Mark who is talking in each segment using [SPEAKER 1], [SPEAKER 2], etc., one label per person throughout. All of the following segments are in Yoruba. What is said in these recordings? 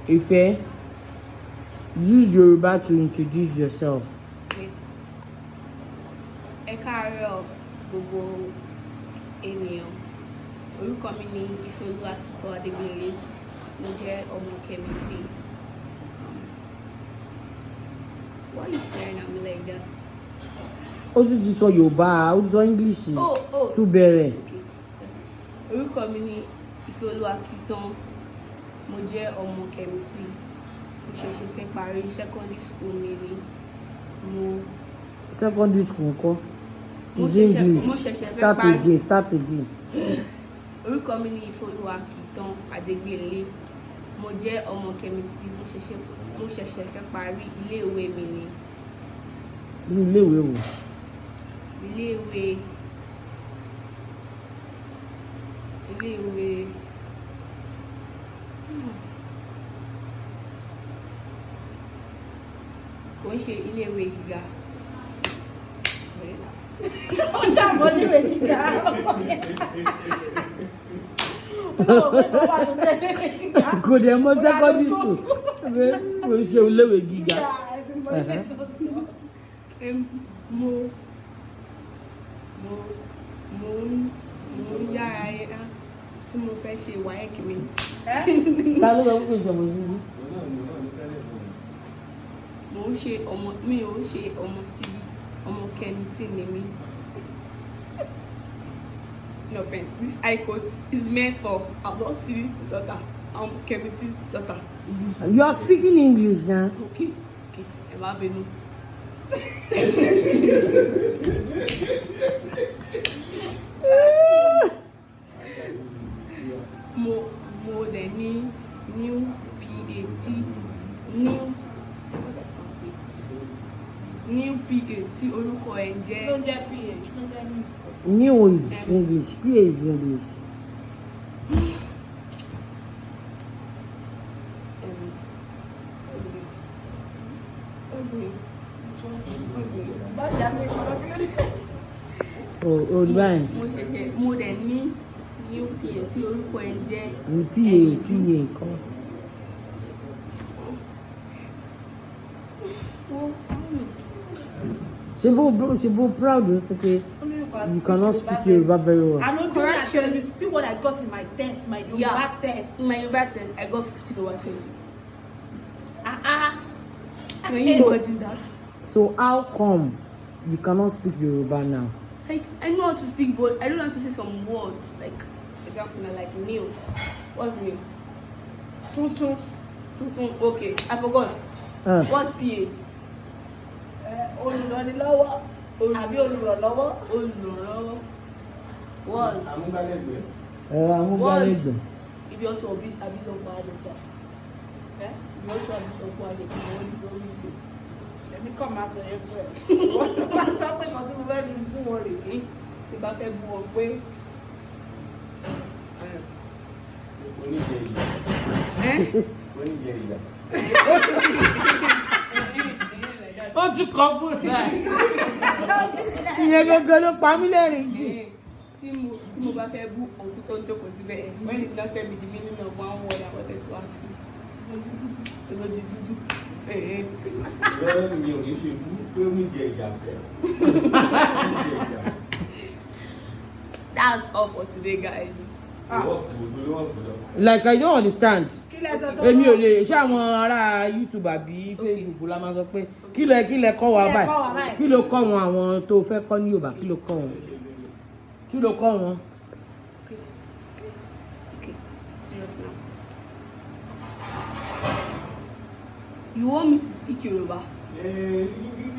[SPEAKER 1] Ife, use Yoruba to introduce yourself.
[SPEAKER 2] Okay. Ẹ káàárọ̀ gbogbo ènìyàn. Orúkọ mi ni Ifeoluwa Kíkọ́ Adébíyìnlé. Mo jẹ́ ọmọ Kẹ̀mìtì. Why are you staring at me like that?
[SPEAKER 1] Ó tún ti sọ Yorùbá, ó ti sọ English.
[SPEAKER 2] Oh.
[SPEAKER 1] Tún bẹ̀rẹ̀.
[SPEAKER 2] Okay. Sorry. Orúkọ mi ni Ifeoluwa Kíkan. Mo jẹ́ ọmọ Kẹ̀mìtì. Mo ṣẹ̀ṣẹ̀ fẹ́ parí secondary school mi ni. Mo
[SPEAKER 1] Secondary school ńkọ́?
[SPEAKER 2] Mo
[SPEAKER 1] It's English.
[SPEAKER 2] Mo ṣẹ̀ṣẹ̀ fẹ́
[SPEAKER 1] Start
[SPEAKER 2] parí.
[SPEAKER 1] again, start again.
[SPEAKER 2] Orúkọ mi ni Ifeoluwa Kíkan Adégbèlé. Mo jẹ́ ọmọ Kẹ̀mìtì. Mo ṣẹ̀ṣẹ̀ fẹ́ parí iléèwé mi ni.
[SPEAKER 1] Irú iléèwé wo?
[SPEAKER 2] Iléèwé kò ń ṣe iléèwé gíga.
[SPEAKER 3] Ó ṣàmọ́ níwèé gíga. Ó lọ́wọ́ pé tó wà tó jẹ́ níwèé gíga.
[SPEAKER 1] Kò dẹ̀ mọ secondary school. Kò ń ṣe iléèwé gíga.
[SPEAKER 3] Gíga ẹ ti mọ ilé tó sọ.
[SPEAKER 2] Mo ń yára yá tí mo fẹ́ ṣe WAEC mi.
[SPEAKER 3] Ẹ́
[SPEAKER 1] Ta ló sọ fún ìjọba síbí?
[SPEAKER 2] Mo ń ṣe ọmọ, mi ò ń ṣe ọmọ síbí, ọmọ Kẹ̀mìtì ni mí. No offense, this high court is meant for Abdul Siri's daughter. I'm Kemiti's daughter.
[SPEAKER 1] You are speaking English now.
[SPEAKER 2] Okay, ẹ má bínú. Mo dẹ̀ ní new PA tí new, what's that stand for? New PA tí orúkọ ẹ̀ ń jẹ́
[SPEAKER 3] Ló ń jẹ́ PH, ló ń jẹ́ mi.
[SPEAKER 1] New is English. PA is English.
[SPEAKER 2] What's the name?
[SPEAKER 3] This one.
[SPEAKER 2] What's the name?
[SPEAKER 3] Bá jà mí kọ́ lọ́kí lórí.
[SPEAKER 1] Oh, oh, báyìí.
[SPEAKER 2] Mo ṣẹ̀ṣẹ̀ mo dẹ̀ ní new PA tí orúkọ ẹ̀ ń jẹ́
[SPEAKER 1] Ní PA PA nǹkan.
[SPEAKER 2] Well, I don't know.
[SPEAKER 1] Ṣe bó proud ó sọ pé you cannot speak Yoruba very well.
[SPEAKER 3] I no do
[SPEAKER 2] Correction.
[SPEAKER 3] that. You see what I got in my test, my Yoruba test.
[SPEAKER 2] In my Yoruba test, I got 15 over 20.
[SPEAKER 3] Ah ah.
[SPEAKER 2] Can you imagine that?
[SPEAKER 1] So how come you cannot speak Yoruba now?
[SPEAKER 2] Like, I know how to speak, but I don't know how to say some words. Like, example, now, like new. What's new?
[SPEAKER 3] Tuntun.
[SPEAKER 2] Tuntun. Okay, I forgot. What's PA?
[SPEAKER 3] Olùrànilọ́wọ́ àbí olùrànlọ́wọ́.
[SPEAKER 2] Olùrànlọ́wọ́. What's
[SPEAKER 4] Amúgbálẹ́gbẹ̀ẹ́.
[SPEAKER 1] Ẹ̀rọ
[SPEAKER 2] What's
[SPEAKER 1] amúgbálẹ́gbẹ̀ẹ́.
[SPEAKER 2] if you want to abuse Uncle Adesa?
[SPEAKER 3] Ẹ́
[SPEAKER 2] If you want to abuse Uncle Adesa, what do you say?
[SPEAKER 3] Èmi kàn máa sọ yẹn fún ẹ. Wọ́n ló máa sọ pé nǹkan tí mo fẹ́ fi fún wọn rèé.
[SPEAKER 2] Tí bá fẹ́ bú ọ pé
[SPEAKER 4] Oníjẹ ìyà.
[SPEAKER 2] ẹ́
[SPEAKER 4] Oníjẹ ìyà.
[SPEAKER 1] Ó tún kọ fún mi. Ìyẹn gangan ló pa mí lẹ́rìn jù.
[SPEAKER 2] Tí mo bá fẹ́ bú òkú tó ń jókòó síbẹ̀ ẹ̀, when it now tell me the meaning of one word I wanted to ask you. Olójú dúdú.
[SPEAKER 4] Lọ́wọ́ mi ò ní ṣe bú pé oníjẹ ìyà fẹ́. Oníjẹ ìyà.
[SPEAKER 2] That's all for today, guys.
[SPEAKER 4] Ìwọ́ fò ló wọ̀ fò lọ.
[SPEAKER 1] Like, I don't understand.
[SPEAKER 3] Kí lẹ sọ tó
[SPEAKER 1] Èmi ò
[SPEAKER 3] wọ́n?
[SPEAKER 1] lè ṣé àwọn ará YouTube àbí Facebook la máa sọ pé kí lẹ kọ́ wa
[SPEAKER 3] Kí lẹ
[SPEAKER 1] báyìí?
[SPEAKER 3] kọ́ wa báyìí?
[SPEAKER 1] Kí ló kọ́ wọn, àwọn tó fẹ́ kọ́ ní Yorùbá, kí ló kọ́ wọn? Kí ló kọ́ wọn?
[SPEAKER 2] Okay, serious now. You want me to speak Yoruba?
[SPEAKER 4] Ẹ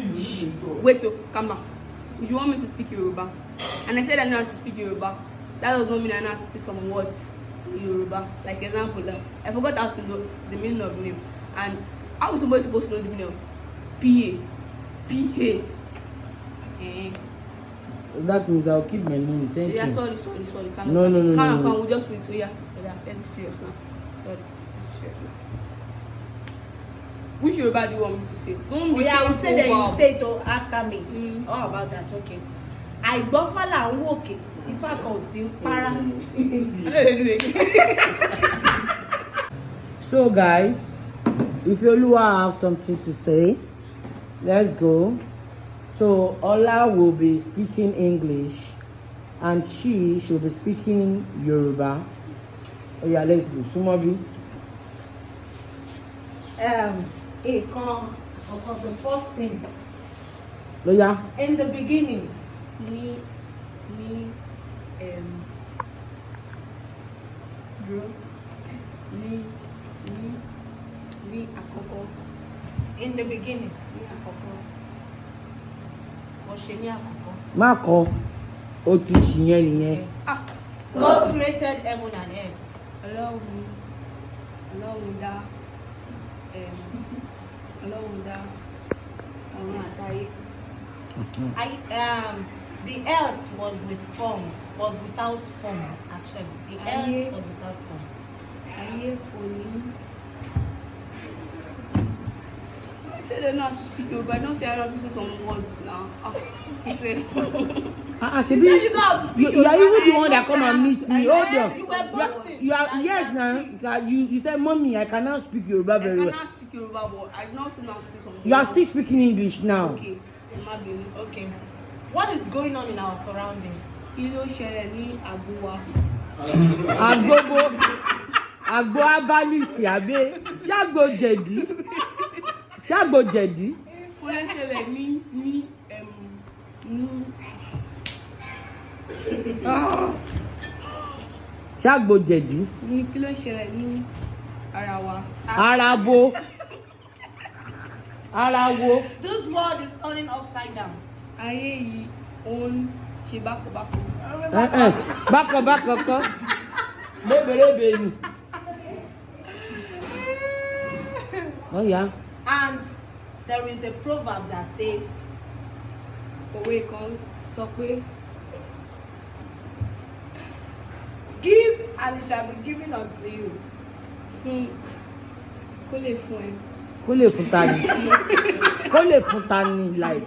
[SPEAKER 4] English ló ń sọ.
[SPEAKER 2] Wait, oh, calm down. You want me to speak Yoruba? And I said I know how to speak Yoruba. That does not mean I know how to say some words in Yoruba. Like example, like, I forgot how to know the meaning of name. And how is somebody supposed to know the meaning of PA? PA. Eh.
[SPEAKER 1] That means I will keep my money. Thank
[SPEAKER 2] Yeah,
[SPEAKER 1] you.
[SPEAKER 2] sorry, sorry, sorry. Calm
[SPEAKER 1] No,
[SPEAKER 2] down.
[SPEAKER 1] no, no,
[SPEAKER 2] Calm
[SPEAKER 1] no,
[SPEAKER 2] down,
[SPEAKER 1] no.
[SPEAKER 2] calm. We just wait. Oh, yeah, yeah. Let's be serious now. Sorry, let's be serious now. Which Yoruba do you want me to say? Don't be
[SPEAKER 3] Oya, I will
[SPEAKER 2] saying
[SPEAKER 3] say then you
[SPEAKER 2] proverb.
[SPEAKER 3] say it all after me. All about that, okay. Àìgbọ́fá là ń wòkè, ifá kan ò sí ń para.
[SPEAKER 2] I know they do it.
[SPEAKER 1] So guys, Ifeoluwa have something to say. Let's go. So Ola will be speaking English and she will be speaking Yoruba. Oh yeah, let's go. Sumobi.
[SPEAKER 3] Nǹkan ọ̀kan, the first thing.
[SPEAKER 1] Lọ́yà.
[SPEAKER 3] In the beginning.
[SPEAKER 2] Ní dúró ní àkọ́kọ́.
[SPEAKER 3] In the beginning.
[SPEAKER 2] Ní àkọ́kọ́.
[SPEAKER 3] Mo ṣe ní àkọ́kọ́.
[SPEAKER 1] Má kọ, ó ti ṣì yẹn nìyẹn.
[SPEAKER 2] Ah.
[SPEAKER 3] God created heaven and earth.
[SPEAKER 2] Ọlọ́run dá ọ̀run àtayé.
[SPEAKER 3] The earth was with formed, was without form, actually. The earth
[SPEAKER 2] Ayé.
[SPEAKER 3] Was without form.
[SPEAKER 2] Ayé kò ní. I said I know how to speak Yoruba. I don't say I know how to say some words now. Ah, you said.
[SPEAKER 1] Ah, ah,
[SPEAKER 3] You
[SPEAKER 1] ṣebí
[SPEAKER 3] said you know how to speak
[SPEAKER 1] you are
[SPEAKER 3] Yoruba.
[SPEAKER 1] even the one that come and meet me. Hold
[SPEAKER 3] Yes,
[SPEAKER 1] on.
[SPEAKER 3] you were boasting.
[SPEAKER 1] You are, yes now. You said, "Mommy, I cannot speak Yoruba
[SPEAKER 2] I
[SPEAKER 1] very well."
[SPEAKER 2] cannot speak Yoruba, but I do not say how to say some words.
[SPEAKER 1] You are still speaking English now.
[SPEAKER 2] Okay. Ẹ má bínú.
[SPEAKER 3] Okay. What is going on in our surroundings?
[SPEAKER 2] Kí ló ṣẹlẹ̀ ní àgbo wa?
[SPEAKER 1] Agbogbo agbo herbalist àbí ṣàgbo jẹ̀dí, ṣàgbo jẹ̀dí.
[SPEAKER 2] Kí ló ṣẹlẹ̀ ní Ah!
[SPEAKER 1] Ṣàgbo jẹ̀dí.
[SPEAKER 2] Ní kí ló ṣẹlẹ̀ ní ara wa?
[SPEAKER 1] Ara bo, ara wo?
[SPEAKER 3] This world is turning upside down.
[SPEAKER 2] Ayé yìí ó ń ṣe bákọ̀bákọ̀.
[SPEAKER 1] Eh, eh, bákan bákan kọ́, lébèrèbè ni. Ó yá.
[SPEAKER 3] And there is a proverb that says,
[SPEAKER 2] Òwe kan sọ pé
[SPEAKER 3] "Give and it shall be given unto you."
[SPEAKER 2] Fún kó lè fún ẹ.
[SPEAKER 1] Kó lè fún ta ni? Kó lè fún ta ni? Like,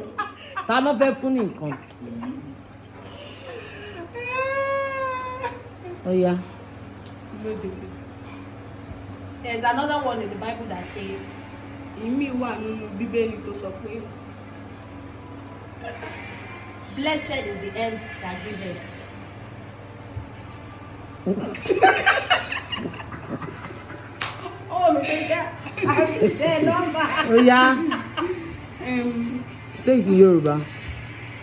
[SPEAKER 1] ta ló fẹ́ fún ní nǹkan? Ó yá.
[SPEAKER 2] Lójoojú.
[SPEAKER 3] There's another one in the Bible that says,
[SPEAKER 2] Ìmí wà nínú Bíbélì tó sọ pé
[SPEAKER 3] "Blessed is the hand that giveth." Oh, mi ṣe àti ṣe nọ́mbà.
[SPEAKER 1] Ó yá. Say it in Yoruba.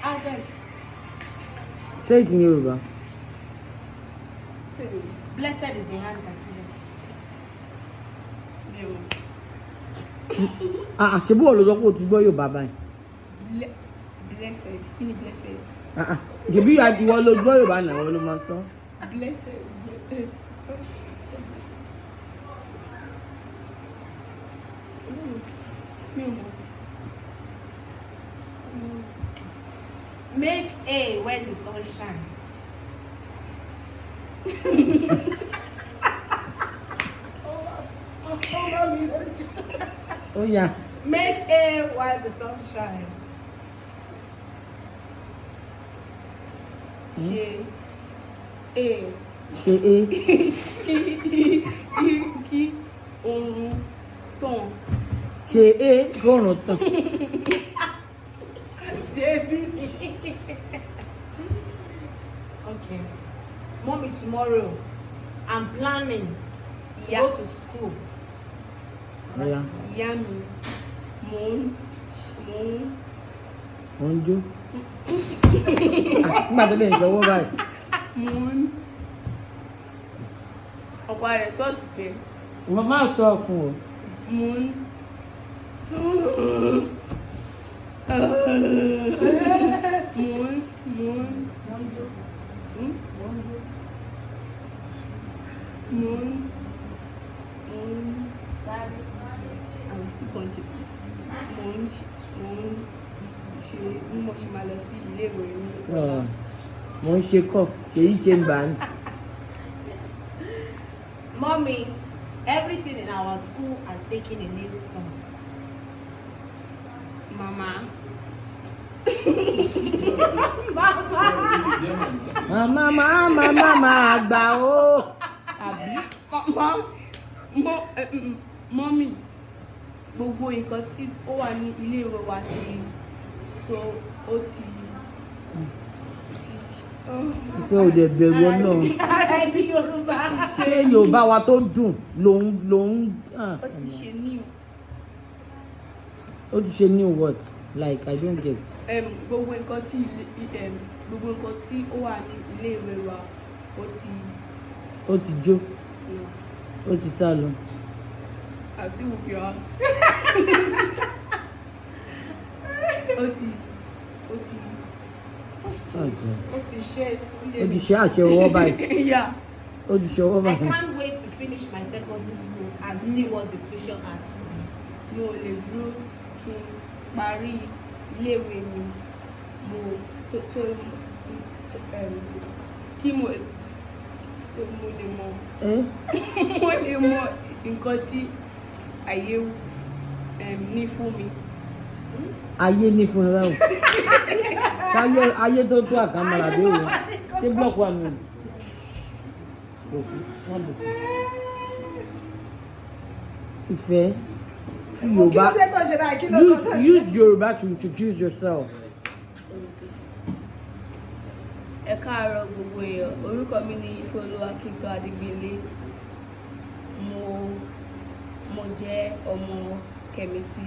[SPEAKER 3] Others.
[SPEAKER 1] Say it in Yoruba.
[SPEAKER 3] Blessed is the hand that giveth.
[SPEAKER 2] Mi ò
[SPEAKER 1] Ah ah, ṣe bí wọ́n ló sọ pé o ti gbọ́ Yorùbá báyìí?
[SPEAKER 2] Blessed, kí ni blessed?
[SPEAKER 1] Ah ah, ṣebí ìwọ ló gbọ́ Yorùbá náà, ìwọ ló máa sọ.
[SPEAKER 2] Blessed. Mi ò mọ̀.
[SPEAKER 3] Make hay when the sun shine.
[SPEAKER 1] Ó yá.
[SPEAKER 3] Make hay while the sun shine.
[SPEAKER 2] Ṣe e
[SPEAKER 1] Ṣe é.
[SPEAKER 2] kí oorun tàn.
[SPEAKER 1] Ṣe é kórun tán.
[SPEAKER 3] Baby. Okay. Mommy, tomorrow I'm planning to go to school.
[SPEAKER 1] Ó yá.
[SPEAKER 2] Ìyá mi, mò ń
[SPEAKER 1] Ò ń jó. Ah, nígbà tó lè sọwọ́ báyìí.
[SPEAKER 2] Mò ń ọ̀pá rẹ̀ sọ́ọ̀sì pé
[SPEAKER 1] Mo máa sọ fún o.
[SPEAKER 2] Mò ń mò ń mò ń I will still continue. Mò ń ṣe bí mo ṣe máa lọ sí ilé ìwé ní ọ̀la.
[SPEAKER 1] Ah, mò ń ṣe kọ́ ṣèyí ṣe ń bà ní.
[SPEAKER 3] Mommy, everything in our school has taken a new turn.
[SPEAKER 2] Màmá.
[SPEAKER 3] Mama.
[SPEAKER 1] Màmá màmá màmá àgbà o.
[SPEAKER 2] Àbí màmá mọ mọ́mì. Gbogbo nǹkan tí ó wà ní ilé ìwé wa ti tó ó ti ti
[SPEAKER 1] Ìfẹ́ ò dẹ̀ bẹ̀rù Ọlọ́run.
[SPEAKER 3] Ara ẹbí Yorùbá.
[SPEAKER 1] Ṣé Yorùbá wa tó dùn lòun ah,
[SPEAKER 2] Ó ti ṣe new.
[SPEAKER 1] Ó ti ṣe new what? Like, I don't get.
[SPEAKER 2] Gbogbo nǹkan tí ó wà ní ilé ìwé wa ó ti
[SPEAKER 1] Ó ti jó,
[SPEAKER 2] no,
[SPEAKER 1] ó ti sá lọ.
[SPEAKER 2] I still whoop your ass. Ó ti
[SPEAKER 1] Oh, God.
[SPEAKER 3] Ó ti ṣe.
[SPEAKER 1] Ó ti ṣe àṣẹ ọwọ́ báyìí.
[SPEAKER 2] Yeah.
[SPEAKER 1] Ó ti ṣe ọwọ́
[SPEAKER 3] I
[SPEAKER 1] báyìí.
[SPEAKER 3] can't wait to finish my secondary school and see what the future has for me.
[SPEAKER 2] Mi ò lè dúró kí n parí iléèwé mi mo tó kí mo tó mo lè mọ
[SPEAKER 1] Eh?
[SPEAKER 2] mo lè mọ nǹkan tí ayé ní fún mi.
[SPEAKER 1] Ayé ní fún ẹ báwo? Ṣáyé ayé tó tó àkàmàrà bí òun. Ṣé block wà nù? Kò sí, wọ́n lò fún. Ìfẹ́ fi
[SPEAKER 3] Kí ló
[SPEAKER 1] Yorùbá
[SPEAKER 3] dé tó ṣe báyìí? Kí ló sọ
[SPEAKER 1] use
[SPEAKER 3] sọ?
[SPEAKER 1] use Yorùbá to introduce yourself.
[SPEAKER 2] Ẹ káàárọ̀ gbogbo èèyàn. Orúkọ mi ni Ifeolúwa Kíntọ́ Adégbélé. Mo jẹ́ ọmọ Kẹ̀mítì.